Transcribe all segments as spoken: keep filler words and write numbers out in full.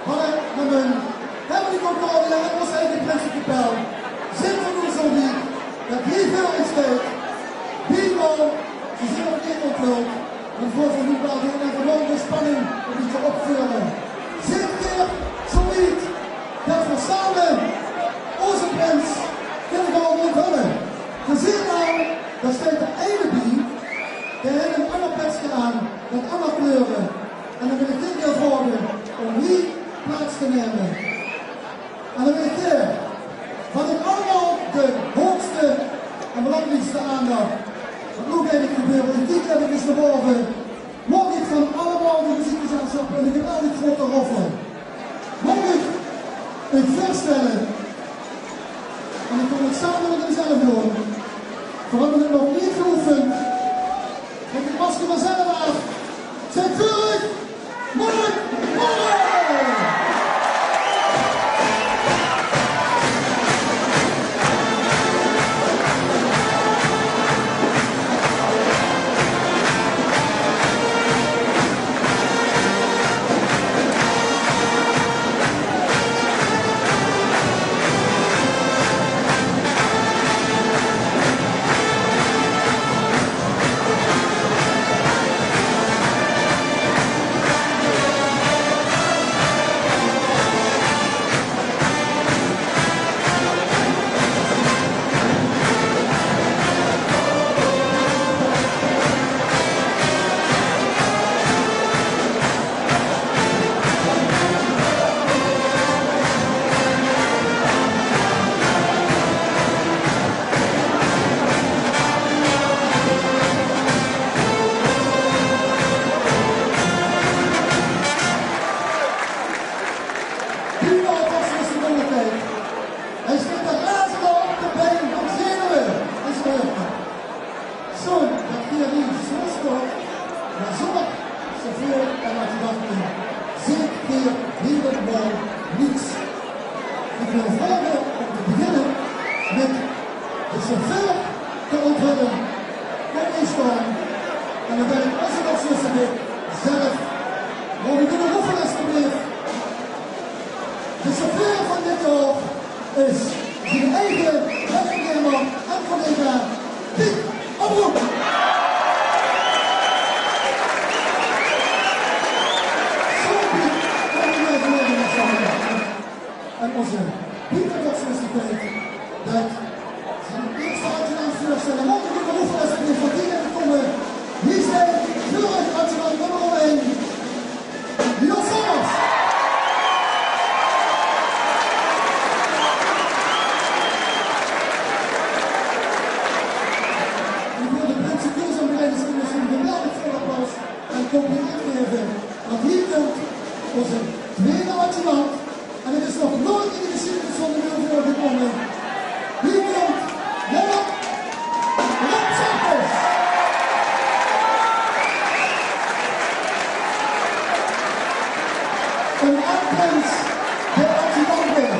Mannen, mannen, höbbe die Concordia en ós eige prinsekapel zeen veur ós zoe wied det hie veur ós steit. Bingo, ze zeen nog neet onthuld, want veer zeen noe waal door en veer mótte de spanning e bietje opveure. Zeen veer zoe wied det veer same ózze prins kinne gaon onthölle? Veer zeen al, dao steit d'r eine bie, dae haet ein anger petske aan, mit anger kleure. En dan wil ich dich hie vraoge óm hie plaats te numme. En dan wil ich hie van uch allemaol de hoogste en belangriekste aandach. Want noe geit 't gebeure. Ich kiek effe nao baove. Maag ich van allemaol de muzieksgezelsjappe ein geweldig groete roffel. Maag ich uch veurstelle, en ich kóm 't same mit häöm zelf doon. Veer höbbe 't nog neet geoefend. Trèk 't masker mer zelf aaf. Zeen veur uch, Mark Borre! Bingo, det is de moeilijkheid. Hae steit te razele op de bein van zenuwe en smerte. Sjoon det geer hie zoe staot, mer zónger sjefeur en adjudante zeet geer hielemaol niks. Ich wil uch vraoge óm te beginne mit de sjefeur te onthölle. Kóm hie staon. En dan wil ich ózze bassist zelf, maag ich uch eine roffel, alsjeblieft? De sjefeur van dit jaor is zien eige werknemer en collega Piet Opbroek. Sjoon, Piet, kom hie effe nao de zaal. En ózze Piet, det is de tied det zien ierste adjudant veurstelle. Maag ich uch eine roffel, alsjeblieft, veur die te kómme? Hie steit veur uch adjudant nummer ein. Niels Sommers. En veur de prinsekoers en prinses kinne ze ein geweldig groot applaus en compliment gaeve. Want hie kump ózze twiede adjudant. En 't is nog noeit in de gesjiedenis van de Mul veurgekómme. Hie kump Lennart Rob Schappers. Ein aanprins der adjudanten.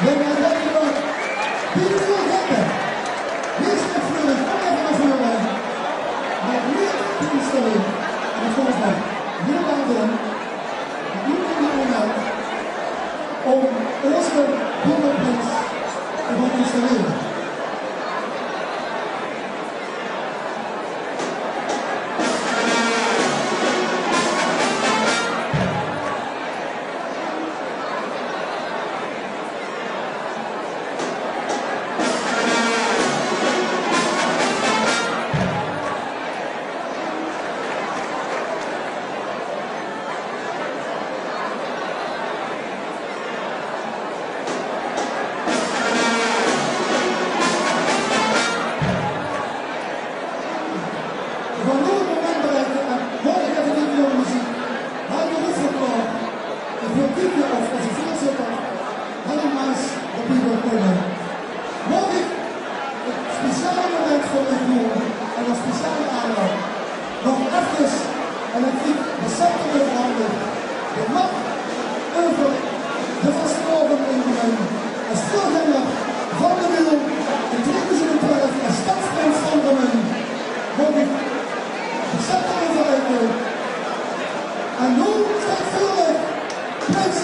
Wen hae det gewónne haet, Pieter Gette. Hie is 't veur uch, kóm effe nao veure. Mer neet te installere. En det kóm ich nog hielemaol doon. Noe kump 't moment óm ózze bingoprins te gaon installere. Veer gaon noe 't moment bereike en maag ich effe die muziek. Haaj de roffel klaor. Ich wil kieke of ózze veurzitter Helen Maas d'rbie wil kómme. Maag ich 't speciale moment veur uch doon en ein speciale aandach nog efkes, en ich krieg de scepter euverhandig, de mach euver de vastelaovend inneme es veurgénger van de Mul in twieëdoezend twelf es stadsprins van Remunj. Maag ich de scepter euverreike. En noe steit veur uch prins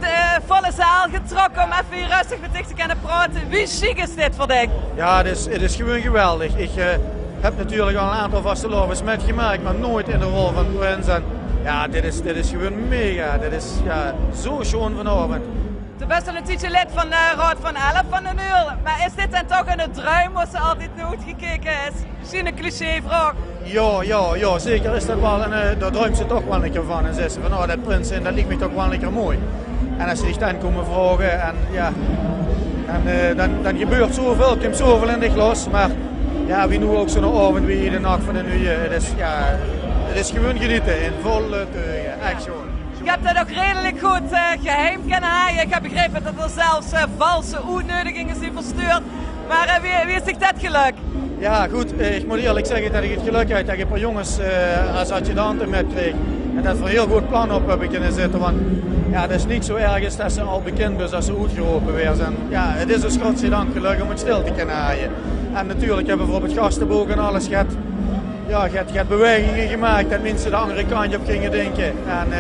Eh, volle zaal getrokke om effe hie rustig mit dich te kinne praote. Wie sjiek is dit veur dich? Ja, het is, het is gewoon geweldig. Ik eh, heb natuurlijk al een aantal vastelaovends metgemaakt, maar nooit in de rol van prins. En ja, dit is, dit is gewoon mega. Dit is ja, zo schoon vanavond. Doe bès al 'n tiedje lid van de Raod van Elf van D'n Uul. Maar is dit dan toch 'ne druim wo se altied nao oetgekeke is? Misschien 'n clichévraog. Ja, ja, ja, zeker is dat wel. En eh, daar druimt ze toch wel een keer van. En zegt ze van, oh, dat prins zeen, dat lijkt me toch wel een keer mooi. En als ze dich dan komen vragen, en ja, en, eh, dan, dan gebeurt zoveel, komt zoveel in dich los. Maar ja, wie nu ook zo'n avond wie de Nacht van de Nuie, het is, ja, het is gewoon genieten in volle teugen. Echt schoon. Ik heb dat ook redelijk goed eh, geheim kunnen haaien. Ik heb begrepen dat er zelfs eh, valse uitnodigingen zijn verstuurd. Maar eh, wie, wie is zich dat gelukt? Ja, goed, eh, ik moet eerlijk zeggen dat ik het geluk had dat ik een paar jongens eh, als adjudanten metkreeg. En dat we heel goed plan op hebben kunnen zetten. Want ja, het is niet zo ergens dat ze al bekend is als ze uitgeroepen weer zijn. Ja, het is dus godzijdank gelukt om het stil te kunnen haaien. En natuurlijk hebben we op het gastenboek en alles gehad. Ja, gehad, gehad bewegingen gemaakt dat mensen de andere kant op gingen denken. En eh,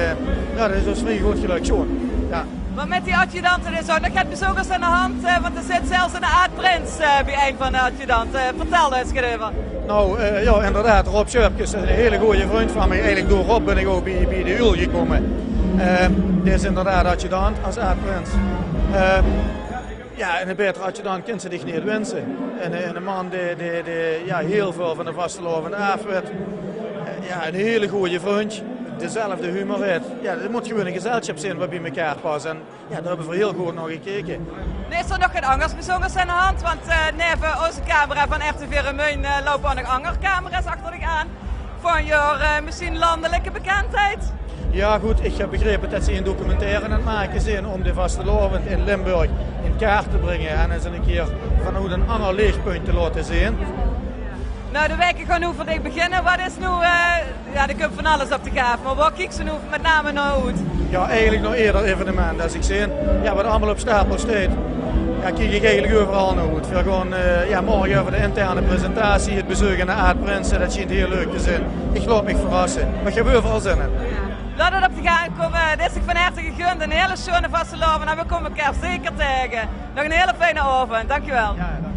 ja, dat is dus vrij goed gelukt, schoon. Ja. Maar met die adjudanten en zo, dat gaat bijzonders aan de hand, eh, want er zit zelfs een aard-prins eh, bij een van de adjudanten. Eh, vertel daar eens even over. Nou, eh, ja, inderdaad, Rob Sjöpkes, een hele goede vriend van mij. Eigenlijk door Rob ben ik ook bij, bij de Uul gekomen. Eh, die is inderdaad adjudant als aard-prins. Eh, ja, en een betere adjudant kint ze dich niet wensen. En, eh, en een man die, die, die ja, heel veel van de vastelaovend af weet. Eh, ja, een hele goede vriend. Dezelfde humor heeft. Ja, het moet gewoon een gezelschap zijn wat bij elkaar past. En ja, daar hebben we heel goed naar gekeken. Nee, is er nog wat anders bijzonders aan de hand? Want eh, neven onze camera van R T V Remunj eh, lopen ook nog andere camera's achter dich aan. Van je eh, misschien landelijke bekendheid? Ja, goed, ik heb begrepen dat ze een documentaire aan het maken zijn om de vastelaovend in Limburg in kaart te brengen en eens een keer vanuit een ander lichtpunt te laten zien. Nou, de weken gaan nu voor dich beginnen. Wat is nu eh, Ja, er komt van alles op de kaart, maar waar kiek ze nu met name naar uit? Ja, eigenlijk nog eerder evenement. Als ik zie ja, wat allemaal op stapel staat, ja, kiek ik eigenlijk overal naar uit. We gaan eh, ja, morgen over de interne presentatie, het bezoek aan de aard-prinsen, dat schijnt heel leuk te zijn. Ik laat me verrassen, maar ik heb overal zin in. Laat het op de gang komen. Dit is zich van harte gegund. Een hele schone vastelaovend en we komen elkaar zeker tegen. Nog een hele fijne avond. Dankjewel. Ja, dank.